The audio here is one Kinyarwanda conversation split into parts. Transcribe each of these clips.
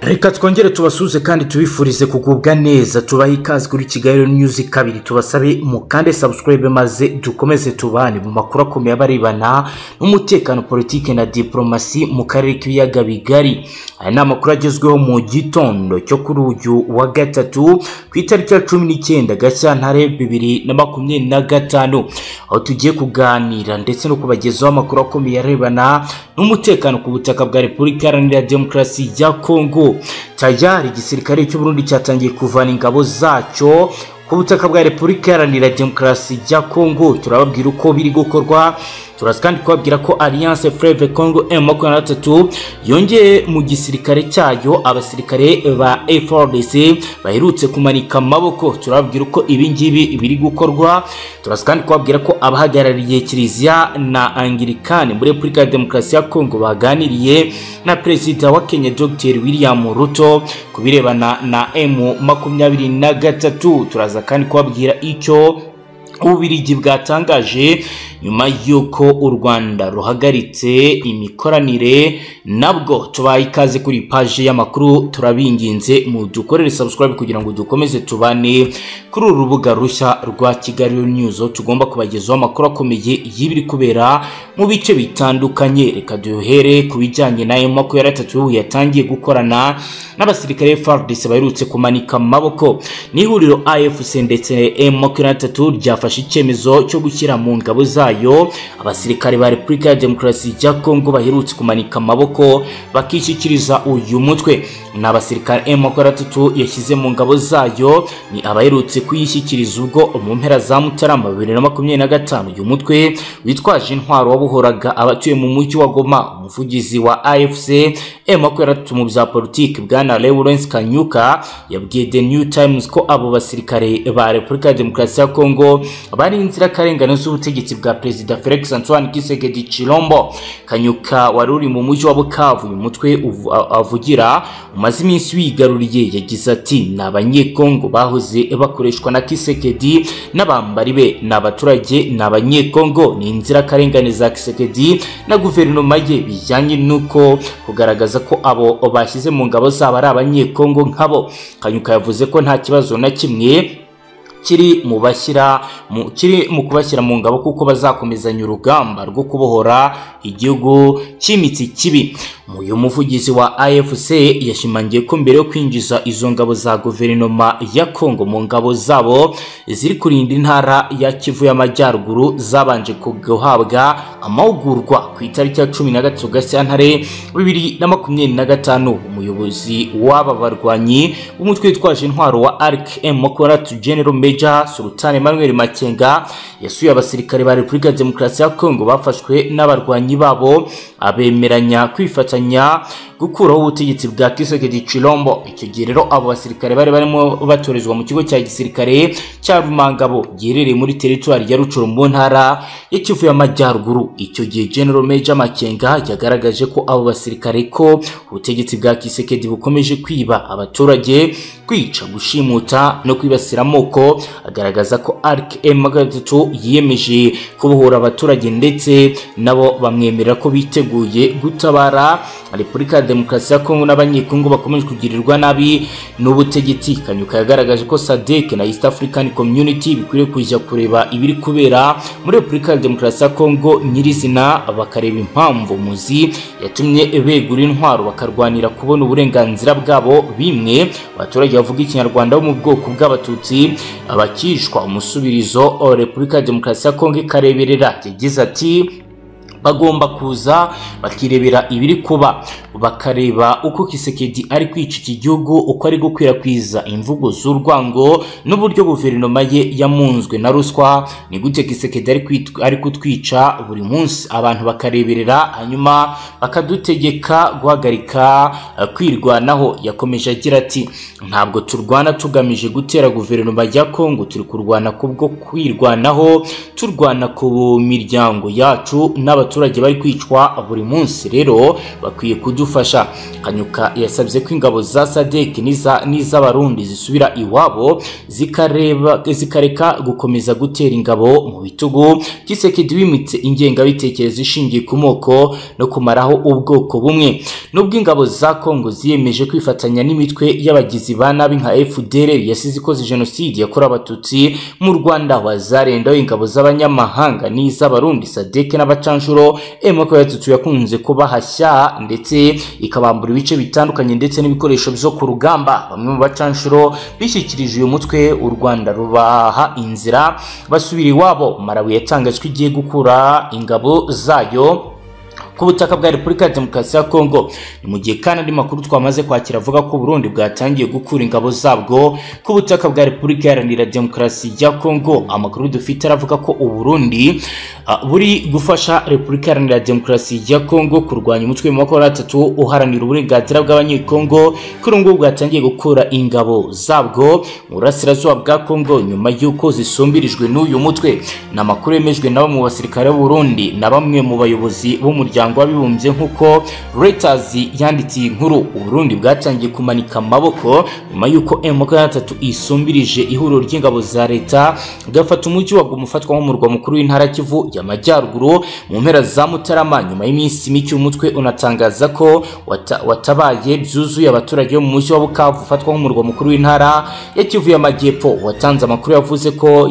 Reka twongere tubasuze kandi tubifurize kugubwa neza, tubahe ikaze kuri Kigali News kabiri, tubasabe mukande subscribe maze dukomeze tubane mu makuru akomeye abarebana n'umutekano, politike na diplomasi mu karere k'ibiyaga bigari. Aya ni amakuru agezweho mu gitondo cyo kuri uyu wa gatatu ku itariki ya 19 Gashyantare 2025, aho tugiye kuganira ndetse no kubagezaho amakuru akomeye arebana n'umutekano ku butaka bwa Repubulika Iharanira Demokarasi ya Kongo. Tayari igisirikare cy'u Burundi cyatangiye kuvana ingabo zacyo ku butaka bwa Repubulika Iharanira Demokarasi ya Kongo. Turababwira uko biri gukorwa. Turaza kandi kubabwira ko Alliance Fleuve Congo M23 yongeye mu gisirikare cyayo abasirikare ba FARDC baherutse kumanika amaboko. Turababwira uko ibi ngibi biri gukorwa. Turaza kandi kubabwira ko abahagarariye Kiliziya na Anglikane muri Repubulika ya Demokarasi ya Kongo baganiriye na Perezida wa Kenya Dr William Ruto kubirebana na M23. Turaza kandi kubabwira icyo Ububirigi bwatangaje nyuma y'uko u Rwanda ruhagaritse imikoranire nabwo. Tubaye ikaze kuri page y'amakuru, turabinginze mu dukorere subscribe kugira ngo dukomeze tubane kuri uru rubuga rushya rwa Kigali News, tugomba kubagezaho amakuru akomeye y'ibiri kubera mu bice bitandukanye. Reka duhere ku bijyanye na M23 yatangiye gukorana n'abasirikare FARDC baherutse kumanika amaboko. N'ihuriro AFC ndetse M23 ryafashe icyemezo cyo gushyira mu ngabo zayo abasirikare ba Repubulika ya Demokarasi ya Kongo baherutse kumanika amaboko bakishyikiriza uyu mutwe. Ni abasirikare M23 yashyize mu ngabo zayo ni abaherutse kuyishyikiriza ubwo mu mpera za Mutarama 2025 uyu mutwe witwaje intwaro wabohoraga abatuye mu mujyi wa Goma. Umuvugizi wa AFC M23 mu bya politiki Bwana Lawrence Kanyuka yabwiye The New Times ko abo basirikare ba Repubulika ya Demokarasi ya Kongo bari inzirakarengane z'ubutegetsi bwa Perezida Felix Antoine Tshisekedi Tshilombo. Kanyuka wari uri mu mujyi wa Bukavu uyu mutwe avugira umaze iminsi wigaruriye, yagize ati: "Ni abanyekongo bahoze bakoreshwa na Tshisekedi n'abambari be, ni abaturage, ni abanyekongo, ni inzirakarengane za Tshisekedi na guverinoma ye." Bijyanye nuko kugaragaza ko abo bashyize mu ngabo zabo ari abanyekongo nkabo. Kanyuka yavuze ko nta kibazo na kimwe kiri mu kubashyira mu ngabo kuko bazakomezanya urugamba rwo kubohora igihugu cy'imitsi kibi. Uyu muvugizi wa AFC yashimangiye ko mbere yo kwinjiza izo ngabo za guverinoma ya Kongo mu ngabo zabo ziri kurinda intara ya Kivu y'Amajyaruguru zabanje guhabwa amahugurwa ku itariki ya 13 Gashyantare 2025. Umuyobozi w'aba barwanyi w'umutwe witwaje intwaro wa ARC M23 General Major Sultan Emmanuel Makenga yasuye abasirikare ba Repubulika ya Demokarasi ya Kongo bafashwe n'abarwanyi babo, abemeranya kwifatanya gukuraho ubutegetsi bwa Tshisekedi Tshilombo. Icyo gihe rero abo basirikare bari barimo batorezwa mu kigo cya gisirikare cya Rumangabo giherereye muri teritwari ya Rucuru mu ntara ya Kivu y'Amajyaruguru. Icyo gihe General Major Makenga yagaragaje ko abo basirikare ko ubutegetsi bwa Tshisekedi bukomeje kwiba abaturage, kwica, gushimuta no kwibasira amoko, agaragaza ko ARC M23 yiyemeje kubohora abaturage ndetse nabo bamwemerera ko biteguye gutabara Repubulika ya Demokarasi ya Kongo n'abanyekongo bakomeje kugirirwa nabi n'ubutegetsi. Kanyuka yagaragaje ko SADC na East African Community bikwiriye kujya kureba ibiri kubera muri Repubulika ya Demokarasi ya Kongo nyirizina, bakareba impamvu muzi yatumye begura intwaro bakarwanira kubona uburenganzira bwabo. Bimwe abaturage bavuga Ikinyarwanda bo mu bwoko bw'Abatutsi abakishwa umusubirizo Repubulika ya Demokarasi ya Kongo ikareberera. Yagize ati: "Bagomba kuza bakirebera ibiri kuba, bakareba uko Tshisekedi ari kwica iki gihugu, uko ari gukwirakwiza imvugo z'urwango n'uburyo guverinoma ye yamunzwe na ruswa. Ni gute Tshisekedi ari kutwica buri munsi abantu bakareberera, hanyuma bakadutegeka guhagarika kwirwanaho." Yakomeje agira ati: "Ntabwo turwana tugamije gutera guverinoma ya Kongo, turi kurwana kubwo kwirwanaho, turwana ku miryango yacu n'abaturage abaturage bari kwicwa buri munsi, rero bakwiye kudufasha. Kanyuka yasabye ko ingabo za SADC n'iz'Abarundi zisubira iwabo zikareka gukomeza gutera ingabo mu bitugu. Tshisekedi wimitse ingengabitekerezo ishingiye ku moko no kumaraho ubwoko bumwe. Nubwo ingabo za Kongo ziyemeje kwifatanya n'imitwe y'abagizi ba nabi nka FDLR yasize ikoze jenoside yakorewe Abatutsi mu Rwanda, wazarendaho ingabo z'abanyamahanga n'iz'Abarundi, SADC n'abacanshuro, M23 yakunze kubahashya ndetse ikabambura ibice bitandukanye ndetse n'ibikoresho byo ku rugamba. Bamwe mu bacanshuro bishyikirije uyu mutwe u Rwanda rubaha inzira basubira iwabo. Malawi yatangaje ko igiye gukura ingabo zayo ku butaka bwa Repubulika ya Demokarasi ya Kongo. Ni mu gihe kandi andi makuru twamaze kwakira avuga ko Burundi bwatangiye gukura ingabo zabwo ku butaka bwa Repubulika Iharanira Demokarasi ya Kongo. Amakuru dufite aravuga ko Uburundi buri gufasha Repubulika Iharanira Demokarasi ya Kongo kurwanya umutwe wa 23 uharanira uburenganzira bw'Abanyekongo, kuri ubu bwatangiye gukura ingabo zabwo mu burasirazuba bwa Kongo nyuma y'uko zisumbirijwe n'uyu mutwe. Ni amakuru yemejwe na bamwe mu basirikare b'u Burundi na bamwe mu bayobozi b'umuryango w'abibumbye nk'uko Reuters yanditse iyi nkuru. Uburundi bwatangiye kumanika amaboko nyuma y'uko M23 isumbirije ihuriro ry'ingabo za leta gafata umujyi wa Goma ufatwa nk'umurwa mukuru w'intara Kivu y'Amajyaruguru mu mpera za Mutarama. Nyuma y'iminsi mike umutwe unatangaza ko watabaye byuzuye abaturage bo mu mujyi wa Bukavu ufatwa nk'umurwa mukuru w'intara ya Kivu y'Amajyepfo. Watanze amakuru yavuze ko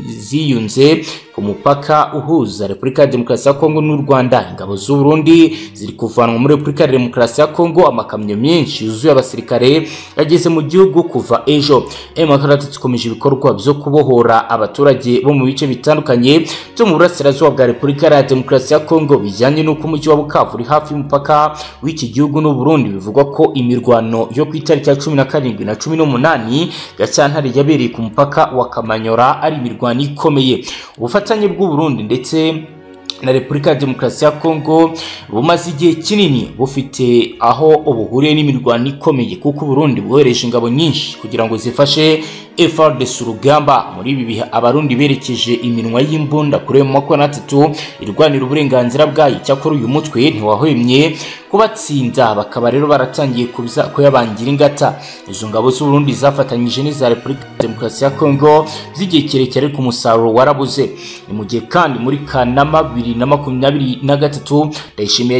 ziyunze ku mupaka uhuza Repubulika ya Demokarasi ya Kongo n'u Rwanda. Ingabo z'u Burundi ziri kuvanwa muri Repubulika ya Demokarasi ya Kongo, amakamyo menshi yuzuye abasirikare yageze mu gihugu kuva ejo. M23 ikomeje ibikorwa byo kubohora abaturage bo mu bice bitandukanye byo mu burasirazuba bwa Repubulika ya Demokarasi ya Kongo, bijyanye n'uko umujyi wa Bukavu uri hafi y'umupaka w'iki gihugu n'u Burundi. Bivugwa ko imirwano yo ku itariki ya 17 na 18 Gashyantare yabereye ku mupaka wa Kamanyora ari imirwano ikomeye. Ubufatanye bw'u Burundi ndetse na Repubulika ya Demokarasi ya Kongo bumaze igihe kinini bufite aho ubuhuriye n'imirwano ikomeye, kuko Burundi bwohereje ingabo nyinshi kugira ngo zifashe FARDC urugamba. Muri ibi bihe Abarundi berekeje iminwa y'imbunda kuri M23 irwanira uburenganzira bwayo. Cyakora uyu mutwe ntiwahwemye kubatsinda, bakaba rero baratangiye kuyabangira ingata. Izo ngabo z'u Burundi zafatanyije n'iza Repubulika ya Demokarasi ya Kongo z'igihe kirekire, ariko umusaruro warabuze. Ni mu gihe kandi muri Kanama 2023 Ndayishimiye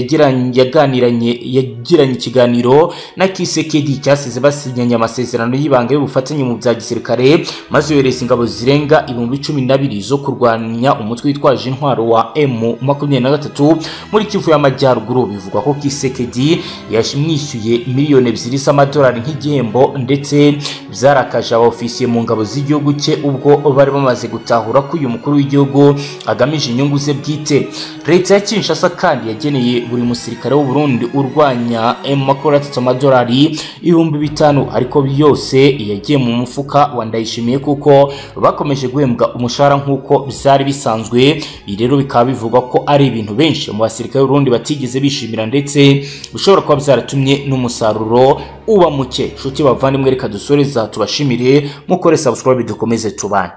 yagiranye ikiganiro na Tshisekedi cyasize basinyanye amasezerano y'ibanga y'ubufatanye mu bya gisirikare, maze yohereza ingabo zirenga 12,000 zo kurwanya umutwe witwaje intwaro wa M23 muri Kivu y'Amajyaruguru. Bivugwa ko Tshisekedi yashimwishyuye miliyoni 2 z'amadolari nk'igihembo, ndetse byarakaje abaofisiye mu ngabo z'igihugu cye ubwo bari bamaze gutahura ko uyu mukuru w'igihugu agamije inyungu ze bwite. Leta ya Kinshasa kandi yageneye buri musirikare w'u Burundi urwanya M23 amadolari 5,000, ariko byose yagiye mu mufuka wa Ndayishimiye kuko bakomeje guhembwa umushahara nk'uko byari bisanzwe. Ibi rero bikaba bivugwa ko ari ibintu benshi mu basirikare b'u Burundi batigeze bishimira, ndetse bishobora kuba byaratumye n'umusaruro uba muke. Nshuti bavandimwe, reka dusoreza tubashimire, mukore subscribe dukomeze tubane.